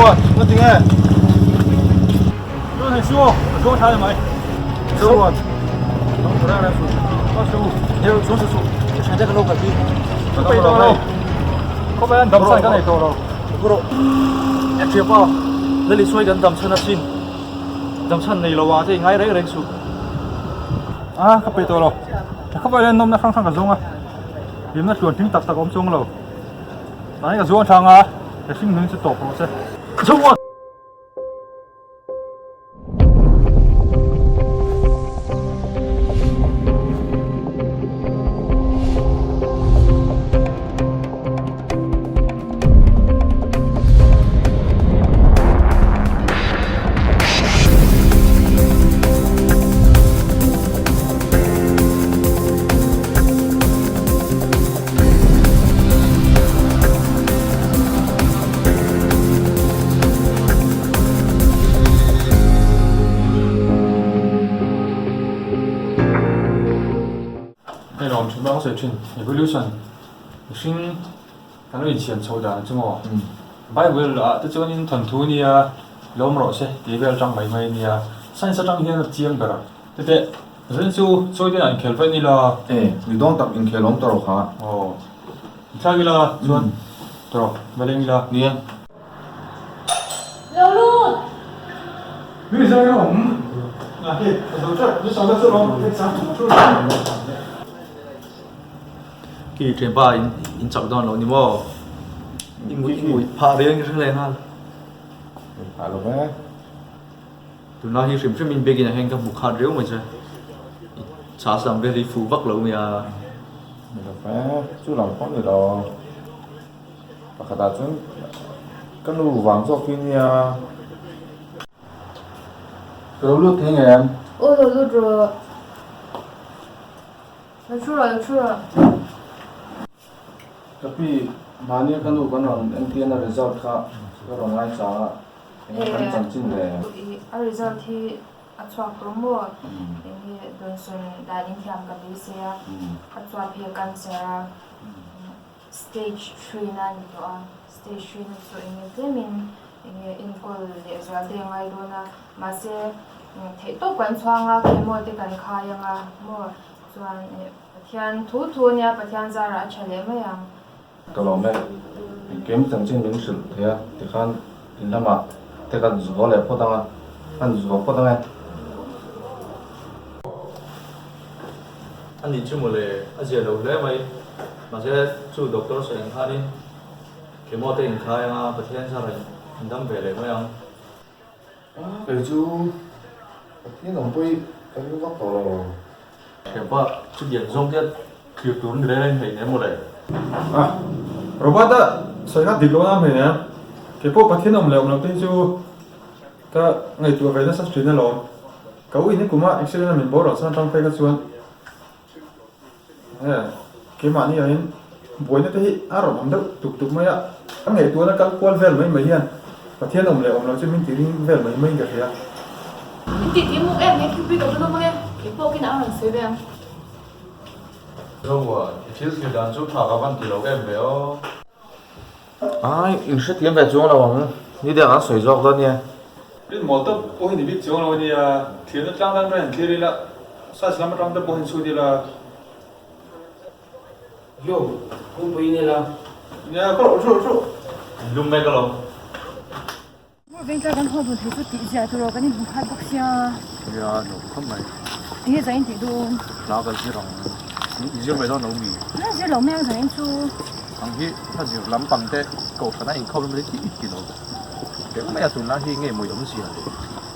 Zomuan, nga ti nge? Chuan hei su aw, ka chuang tha le mai. Zomuan, nang tha reng reng su. Ka su, hei chuang su su, ka thian te ka lo kal pi. Ka peih tawh lo. Khawvel an dam chhan ka nei tawh lo. Ka rawh. E thiapa, Lali sawi kan dam chhan asin. Dam chhan nei lo ah te i ngai reng reng su. A, ka peih tawh lo. Khawvel hian nawmna hrang hrang ka zawng a. Hlimna tluan hlim tak tak a awm chuang lo. Tah hian ka zuang thang a, ka hring hnung chu tawp rawh se. Chhungkaw. Hei lawm thin bang sawi thin evolution mihring kan lo insiam chhoh dan chu maw bible ah te chuanin thawnthu nia lawm rawh se tih vel atang mai mai ania science atang hian a chiang ber a tete. Zin chu chawi te ah inkhel vaih ni la. E, ni dawn tak inkhel awm ta rawh kha. Aw, inthlak ila chuan ta rawh, va leng ila. Nia. Lo lut! Mi zai a awm. A hei, ka zo tlat, ni sang chu lawm, hei chang chu lawm. Khi thianpa in in chak dawn lo ni maw? I ngui i ngui phah reng reng leh nghal. Phah lo ve. Tunlai hi hrim hrim in biakin ah hian ka hmu khat riau mai che. I chhas lam vel hi fuh vak lo mai a. Ni lo ve, chu lam pawh ni lo. Pakhat ah chuan ka nu vang zawk hi nia. Ka lo lut thei ngei ang. Aw lo lut rawh. Lo thu rawh, lo thu rawh. Ka pi, mahni ka nu kan rawn entirna result kha ka rawn ngai chang a. Enge kan chanchin le? A result hi a chhuak tawh maw? Enge dawnsawn dan in thiam ka beisei a, a chuap hi a cancer a, stage 3 na a ni tawh a, stage 3 na chu enge tlemin enge enkawl leh zual te a ngai dawn a, mahse theihtawp kan chhuang a, chemo te kan khai ang a maw? Chuan Pathian thu thu a nia, Pathian zarah a tha leh mai ang. Ka lawm e. Engkim chanchin min hrilh thei a, tikhan in lamah te kan zuhaw leh phawt ang a, kan zuhaw phawt ang e. A nih chu mawle, a zia lo hle mai. Mahse chu doctor sawi ang khanin chemo te inkhai ang a, Pathian zara in dam ve leh mai ang. Kei chu Pathian awm pawh hi ka ring vak tawh lo. Hepa chutiang zawng hian thlir tur ni reng reng hlein em mawle. A, Robert-a sawi kha dik lo na hlein em? Kei pawh Pathian awm leh awm loh te hi chu ka ngaihtuah ve nasa thin alawm. Ka u in kuma accident a min boral san atang phei kha chuan He, keimahni angin buaina te hi a rawn awm deuh tuk tuk mai a, ka ngaihtuahna kal kual vel mai mai hian Pathian awm leh awm lo chu min ti ring vel mai maiin ka hria. In tih tih muk em nge QP ka va lawm ange, kei pawh khin a rawn sawi ve ang. Zoa, i thil thlir dan chu tha ka van ti lo em ve aw. Ai, in hrethiam ve chuang lo ang, ni deuh an sawi zawk dawn nia. Rin mawl tawp pawh hi ni bik chuang lo ania, thirna tlang dan reng thlir ila, size lam atang te pawh hian chhut ila. Yo, kawngpui in ila. Nia, ka rawh ṭhu ṭhu. Lum mai ka lawm. Hmuh vengtlai kan haw dun thei chu tih ziah tur aw kan inhmu khat bawk sia. Nia, nuam khawp mai. Enge zai in tih dun? Hla kan zir ang. I zir mai dawn lo mi? Hla zir lo mai ang zai in chu. Ang hi hla zir lampang te kohhran a inkhawm lam hi i ti lo. Eng mai a tunlai hi nge mawi awmzia le?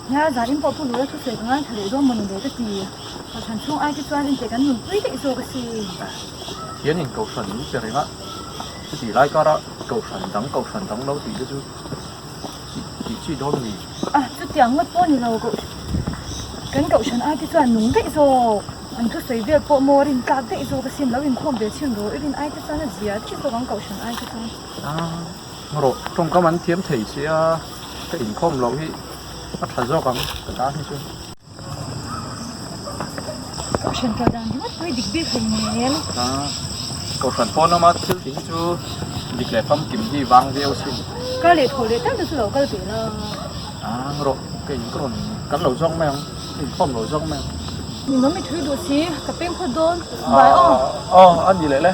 Nia, zai in pawh pu lura thusawi ka ngaithla leh dawn maw ni le ka ti. Kohhran chhung ai te chuan inteh kan nunpui daih zawk a si. Hian in kohhran min pe reng a, chutih lai kara kohhran dang kohhran dang lo tih te chu tih chi dawn mi? A, chutiang ngawt pawh ni lo kan kohhran ai te chuan nung daih zawk. An thusawi vel pawh maw rin tlak daih zawk asin lo inkhawm ve chhin rawh i rin ai te chuan a zia daih zawk ang kohhran ai te chuan. A, rawh tawngkam an thiam thei sia ka inkhawm loh hi a tha zawk ang ka tan hi chu. Kohhran kal dan ringawt pawh hi dik bik hlei nem. A, kohhran pawn lama thil tih hi chu dik leh famkim hi vang viau sin. Kar leh thaw leh tal te chu lo kal ve la. Ang rawh, kei ka rawn kal lo zawk mai ang, ka inkhawm lo zawk mai ang. Ninawm i thui duh si, ka peng phawt dawn. Bye aw. Aw, a ni leh le.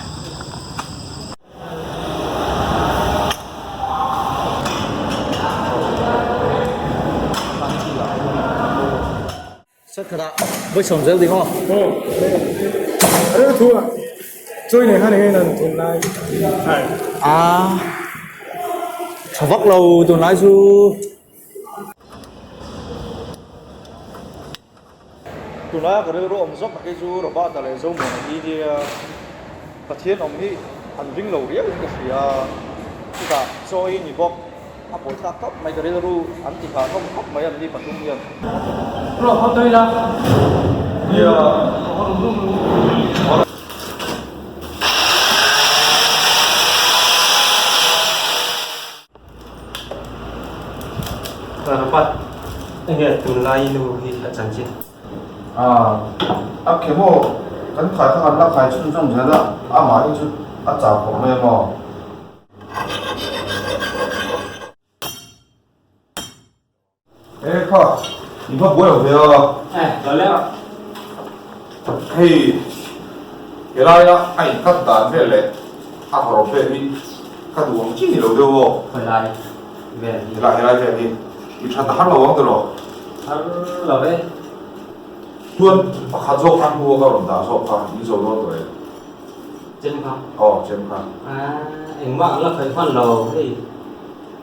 Sakhat ah vawi sawm zel ding aw. Aw, rel thu ah chawi nei khan enge nan tun lai ai. A tha vak lo tun lai chu. Tun laia ka rilru awm zawk tak hi chu Robert-a leh Zomuana hi nia Pathian awm hi an ring lo riau in ka hria. Chutah chawi ni bawk. A pawi thlak khawp mai ka rilru an ti nghah hlawm khawp mai an ni pathum hian. Rawh haw tawih la. Nia. Rapat, enge tunlai nu hi a chanchin? A, a chemo kan khai kha kan la khai chhunzawm zel a, amah hi chu a chau khawp mai a maw? E kha, in va buai lo ve a. E, lo leng a. Hei, helaia a inkat dan vel leh a hawrawp vel hi ka duh ang chi ni lo deuh aw. Khawi lai vel hi? Helai, helai vel hi. I that a har lo ang tiraw? Har lo e. Chuan pakhat zawk kha hnu a ka rawn dah zawk kha, in zo dawn tawh em? Chem kha. Aw chem kha. Aaa engmah an la khawih hman lo hei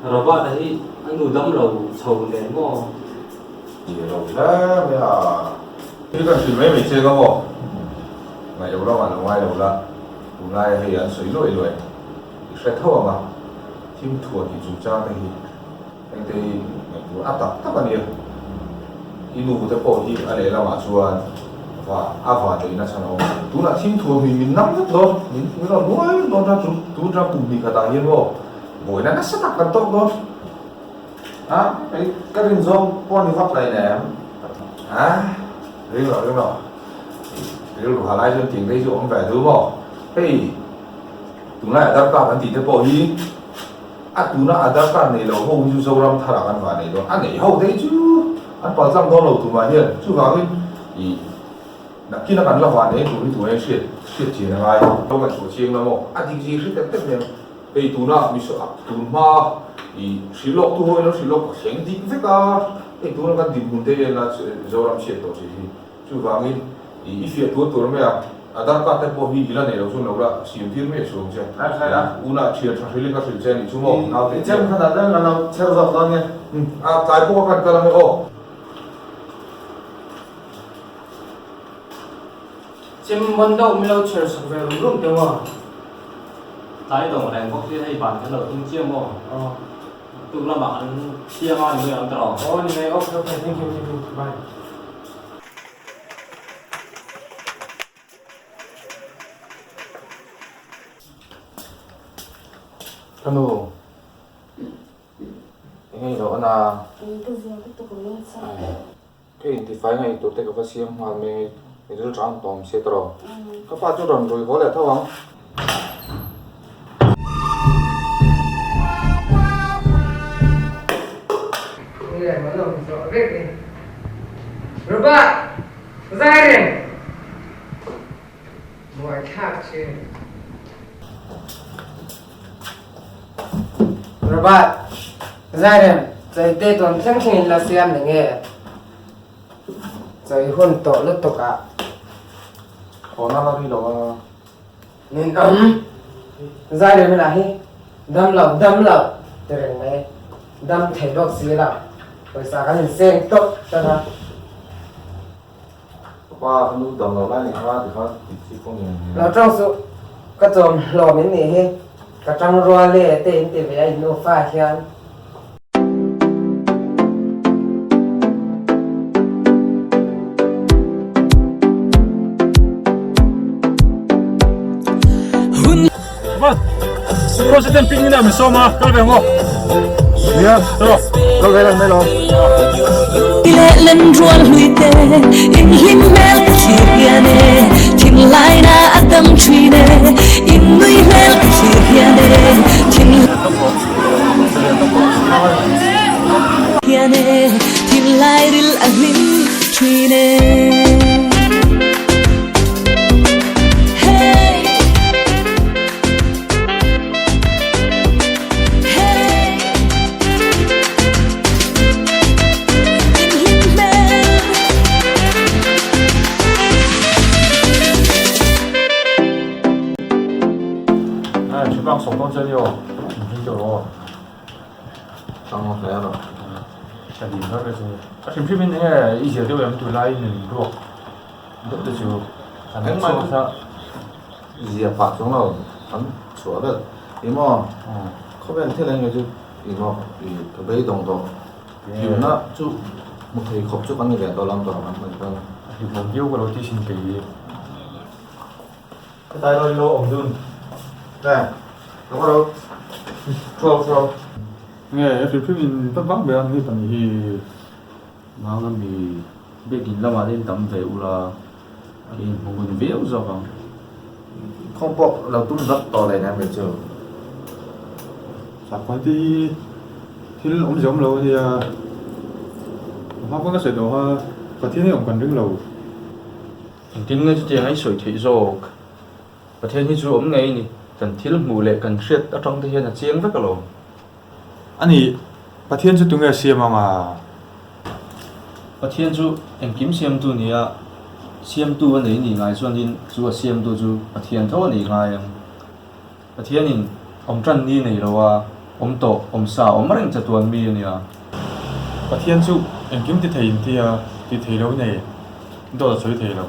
Robert a hi a nu dam lo chho nen maw? Ti lo hle mai a. Thil kan hrilh mai mai che ka maw? Ngaih lo lamah lo ngai lo la, tunlaia hei an sawi luai luai i hre tho ang a, thim thuan tih chungchang te hi engte hi ngaihtuah a tak tak a nia. I nu te pawh hi a lehlamah chuan va a va neihna chhan a awm a. Tunah thim thuam hi min nam vek dawn, min min rawn nuai vek dawn tan chu tun ram kum hnih khatah hian maw buaina nasa tak kan tawk dawn. A, kei ka rin zawng pawh a ni vak lai nem. A, ring lo ring lo. Rilru ha lai chuan tiang te hi chu awm ve duh maw. Hei tunlai Aadhaar card an tih te pawh hi A tuna Aadhaar card nei lo ho hi chu Zoram tharah kan vah nei dawn. A nei ho te hi chu an pal tlang dawn lo tumah hian. Chuvangin ih nakin a kan la vah nei tur hi tunah hian hriat hriat chian a ngai. Lo ngaihtuah chiang la maw? A dik zir hre tek tek nen hei tuna mi saw tun hma ih hrilh lawk tu ho in lo hrilh lawk thleng dik vek a, hei tuna kan dinhmun te hian la Zoram chhiat tawh si hi. Chuvangin i fiah tur tur mai a, Aadhaar card te pawh hi i la nei lo chuan lo la siam tir miah suh ang che. Unah thian tha hrilhin ka hrilh che a nih chu maw? Naute I chem khan ah kan lo chher zawk dawn nge? A tlai pawh ka kan kal ange aw. Chem man deuh min lo chher sak ve rum rum teh aw. Tlai dawng reng bawk hi hei ban kan lo tum chiang maw? Aw. Tuk lamah an siam a ni mai ang tawh. Aw ni mai, okay okay, thank you thank you, bye. Ka nu, enge i lo an a? Ka zia lutuk ang in chak. Ka intifai ngaih tur te ka va siam nghal mai, i ril tang tawm si tawh. Ka pa chu rawn rui haw leh tho ang. Robert! Zai reng! Buaithlak thin. Robert! Zai reng! Chaite tawn thleng thleng in la siam ni nge? Chawi hun tawh lutuk ah. Haw na la ri lo a. Min awm zai reng lah hi dam lo dam lo ti reng mai dam thei bawk si lo pawisa kan in seng tawp tan a. Ka pa ka nu dam lo lai ni kha ti kha ti chi pawh ni ang. Lo tawng suh ka chawm hlawm in nih hi ka tang rual e te in ti ve a in nufa hian. President picnic na min sawm a kal ve ang aw. Nia, kal ve lang mai lo. Lehlan rual hlui te in hlim hmel ka thlir hian e thinlai na a dam thin e in nui hmel ka thlir hian e thinlai. bang sawm dawn che nia aw, in hring deuh rawh aw. Tang awm hle rawh. Ka dim ber mai chu ni. A hrim hrim in enge i zir deuh em tunlai nun ruak deuh te chu kan chhuak kha. Zia pah chuang lo kan chhuah vel. Ih maw khawvel thil eng nge chu ih maw ih ka beidawng tawh. Hlimna chu hmu thei khawp chu kan ni ve tawh lo ang tawh kan hman chuan. A hlimawm viau ka lo ti thin kei. Hetlai lo in lo awm dun. Nge lo ka lo throw throw. Nge a hrim hrim in vat vang ber ang hi pahnih hi. Nang a mi biakin lamah te in tam ve ula i inhmu ngun viau zawk ang. Khawng pawh lo tum zak tawh leh nen mai chu. Sakhuan te hi thil awmzia awm lo a nia. A hma pawn ka sawi tawh kha Pathian hi awm kan ring lo. Engtin nge chutiang a i sawi theih zawk? Pathian hi chu awm ngei a ni. Kan thil hmuh leh kan hriat atang te hian a chiang vek alawm. A ni, Pathian chu tunge siam ang a? Pathian chu engkim siamtu ni a, siamtu a nei ni ngai chuanin chu a siamtu chu Pathian tho a nei ngai ang. Pathianin awm tan ni nei lo a, awm tawh, awm sa, awm reng chatuan mi a nia. Pathian chu engkim ti thei inti a, ti thei lo nei, dawt a sawi thei lo.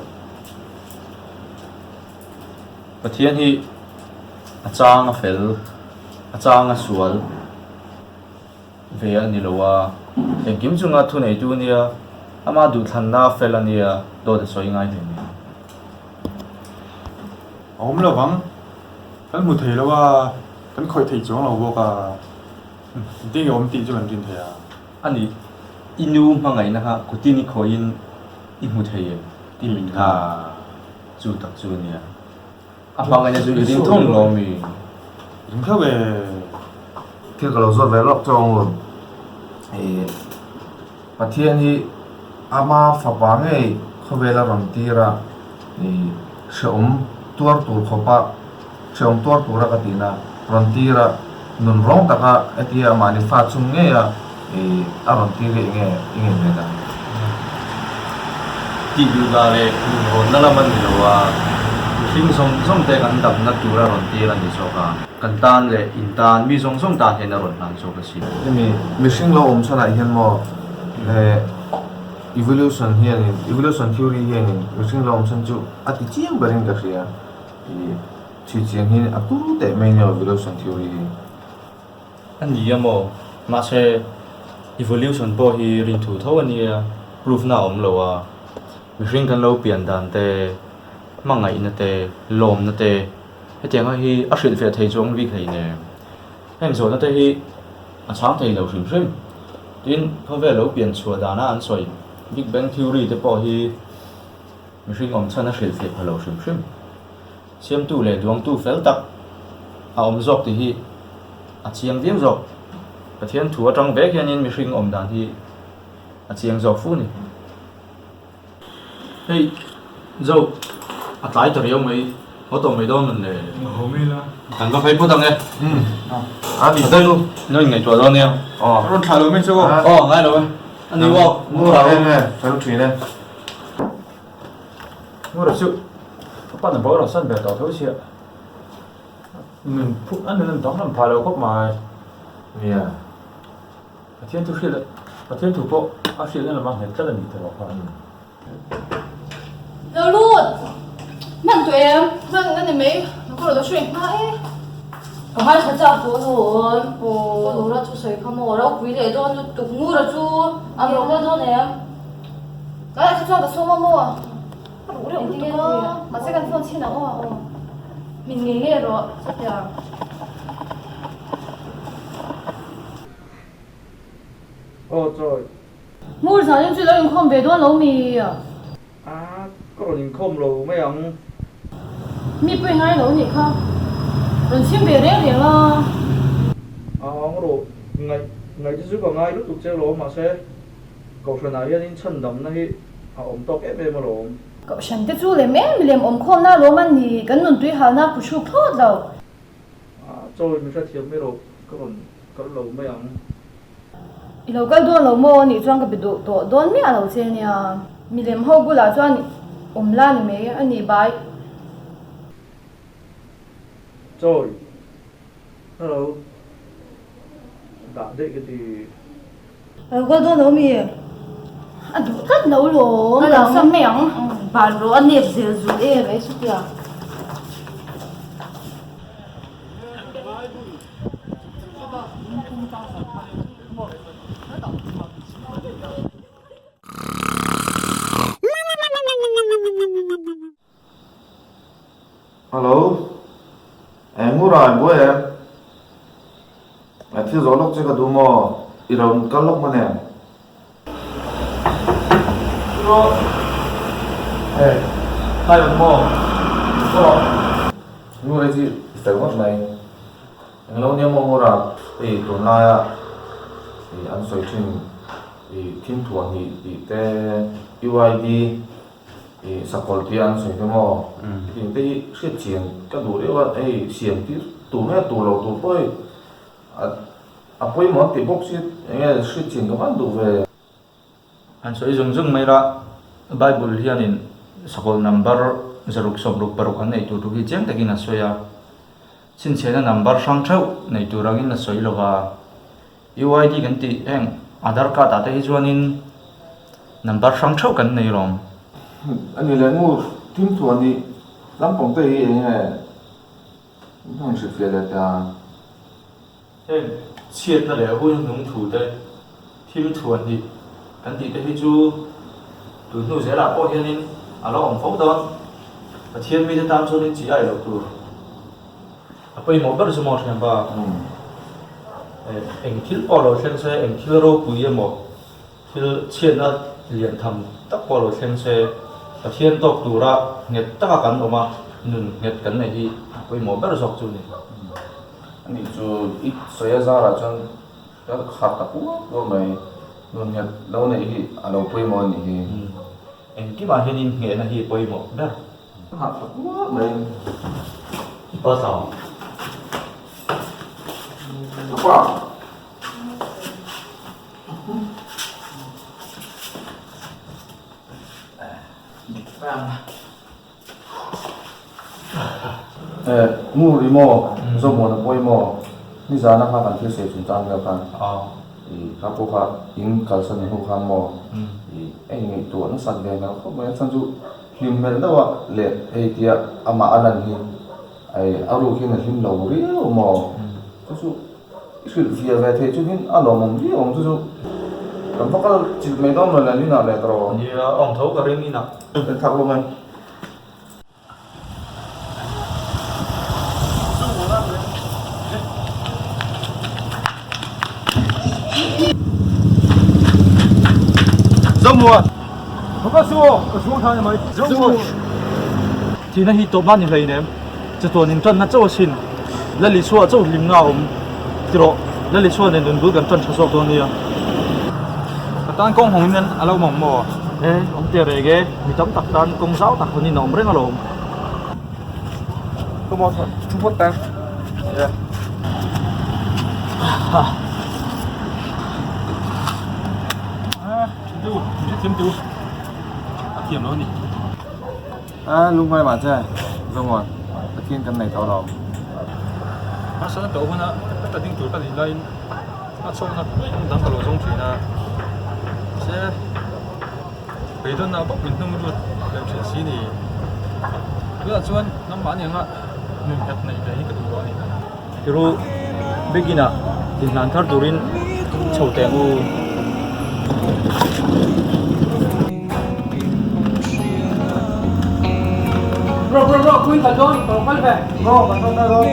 Pathian hi a chang a fel, a chang a sual ve a ni lo a, engkim chunga thuneitu a nia, ama duhthlanna a fel a nia, dawt a sawi ngai hle mai. A awm lo vang, kan hmu thei lo a, kan khawih thei chuang lo bawk a, engtin nge awm tih chu kan rin thei a. A ni, i nu hmangaihna kha kutin i khawihin i hmu thei em tih min kha chu tak chu a nia. A hmangaihna chu i ring thung lo mi? Ring theuh e. Thil ka lo zawt ve lawk chuang u. Ih, Pathian hi ama fapa ngei khawvel a rawn tir a, ih, hrehawm tuar tur khawpa, hrehawm tuar tura ka tihna rawn tir a, nun rawng taka hetia mahni fa chung ngeia ih a rawn tir hi enge i ngei ve dan? Tih duh dah leh nun rawnna lam a ni lo a, mihring zawng zawng te kan damna tura rawn tir a ni zawk a, kan tan leh in tan, mi zawng zawng tan hian a rawn hlan zawk a si. Hemi mihring lo awm chhanah hian maw he evolution hianin evolution theory hianin mihring lo awm chhan chu a ti chiang berin ka hria ih chhui chiang hi a turu teh mai nia evolution theory hi. A ni a maw? Mahse evolution pawh hi rinthu tho a nia, proof na a awm lo a. Mihring kan lo pian dan te, hmangaihna te, lawmna te hetiang ho hi a hrilhfiah thei chuang bik hleinem. Heng zawhna te hi a chhang thei lo hrim hrim. Tin, khawvel lo pian chhuah dana an sawi Big Bang Theory te pawh hi mihring awm chhan a hrilhfiah pha lo hrim hrim. Siamtu leh duangtu fel tak a awm zawk tih hi a chiang viau zawk. Pathian thu atang vek hianin mihring awm dan hi a chiang zawk fu a ni. Hei Zo, a tlai ta riau mai, haw tawh mai dawn nun le. Haw mai la. Kan va phei phawt ang e. A ni. Dai lu, no in ngaihtuah dawn nia. Aw. Rawn thlah lo mai chu aw. Aw, ngai lo e. A ni aw. Ngur a em e, fel thin e. Ngur a chu, ka pan a boral san ve tawh tho sia. Nun phu, a nun an danglam phah lo khawp mai. Nia. Pathian thu hriat Pathian thu pawh a hriatna lamah nghet tlat a ni tawh kha. Lo lut! Hman tawh em? Hman a ni mai, ka rawn hruai hma e. Ka ngaithla chak tawh alawm. Ka Nura chu sawi kha maw, ropui leh dawn lutuk. Nura chu a rawn kal dawn em? Ngaithla chuan ka sawm a maw? A ruh reuh lutuk a, mahse kan phone chhin ang aw. Min ngei ngei rawh chutiang. Aw chawi. Hmur zan in chu lo inkhawm ve dawn lo mi? A, ka rawn inkhawm lo mai ang. Mi pawh i ngai lo nih kha. Rawn chhim ve reng reng a. A ang rawh, ngaih ngaih te chu ka ngai lutuk che alawm mahse Kohhranah hianin chhandamna hi a awm tawk em em alawm. Kohhran te chu lem em lem awmkhawmna alawm a ni, kan nun tuihalna pu hruk thlawt lo. A, chawi mi hrethiam mai rawh, ka rawn kal lo mai ang. I lo kal dawn lo maw? Nih chuan ka be duh tawh dawn miah lo che nia. Milem ho bulah chuan awm la ni mai a ni bai. Chawi. Hello. Dah daih ka ti. Lo kal dawn lo mi? A duh tlat lo lawm. A lang sam mai ang. Ban rawh a nep zel zul em ai chutia. Hello, eng u rai buai em? Thil zawh lawk che ka duh maw? I rawn kal lawk hman em? Rawh. Hey, tlai awm maw? Rawh. Nu rei chi i fel ngawt mai. Englo nia maw Ngura, hei tunlaia an sawi thin thim thuah hnih tih te, UID sakawlh tia an sawi te maw, hetiang te hi hriat chian ka duh riau a, hei siam tir tur nge tur lo tur pawh hei a pawimawh an tih bawk si enge hriat chian ka van duh ve. Han sawi zung zung mai la, Bible hianin sakawlh number 666 an neih tur thu hi chiang takin a sawi a. Chhinchhiahna number hrang theuh nei tur angin a sawi lo va. UID kan tih heng Aadhaar card ah te hi chuanin number hrang theuh kan nei lawm. A ni leh ngur thim thuan hi lampang te hi eng nge min han hrilhfiah leh ta. Heng chhiatna leh hun hnung thu te, thim thuan hi kan tih te hi chu tun hnu zelah pawh hianin a lo awm fo dawn. Pathian mite tan chuanin chi ai loh tur a pawimawh ber chu maw thianpa? Eng thil pawh lo thleng se, eng thil ropui emaw thil chhiatna lian tham tak pawh lo thleng se, Pathian tawk tura nghet taka kan awm a, nun nghet kan neih hi a pawimawh ber zawk chu a ni. Ani chu i sawi a zarah chuan ka khar ta kual kual mai, nun nghet lo neih hi a lo pawimawh a nih hi. Engkimah hianin nghehna hi a pawimawh ber. Ka nghah ta kual mai. I pa tlau. Ka pa. Ngur i maw, Zomuana pawh i maw, nizana kha kan thil sawi chungchang vel khan i kha pawh kha in kalsan hnu khan maw i a inngaihtuah nasat ve hmel khawp mai a chhan chu hlim hmel deuh a leh hei tia amah a lan hi a ruk hian a hlim lo riau maw chu chu I hrilh fiah ve theih chu hin a lawmawm viau ang chu chu. Kan va kal chilh mai dawn lo le inah leh tawh. Nia, awm tho ka ring inah. Kan thak lawm e. Zomuan! Ka su aw, ka chhung tha ni mai. Zomuan! Thihna hi tawp nan ni hleinem. Chatuan in tanna chauh asin. Lalisua chauh hlimna a awm. Tirawh, Lalisua nen nunbul kan tan tha zawk dawn nia. Ka tan kawng hawng in a lo awm ang maw? E, awm teh reng e, mi tam tak tan kawng zau tak hawn in a awm reng alawm. Come on, thu phawt tang. Yeah. Ah, thiam tu, thiam tu. A thiam lo a ni. A lungngai mah che, Zomuan, Pathian kan nei tawh lo. Hmasa tawh huna ka ding tur ka nih laiin a chhawkna kawng dang ka lo zawng thin a, mahse beidawnna bawk min hnung lut leh thin si ni. Tunah chuan nangmahni anga nun nghet neih ve hi ka duh tawh a ni. Tiru biakinah inhlan thar turin chho teh ang u. Bro bro bro pui kal dawn ka lo kal ve. Bro kan kal ta dawn.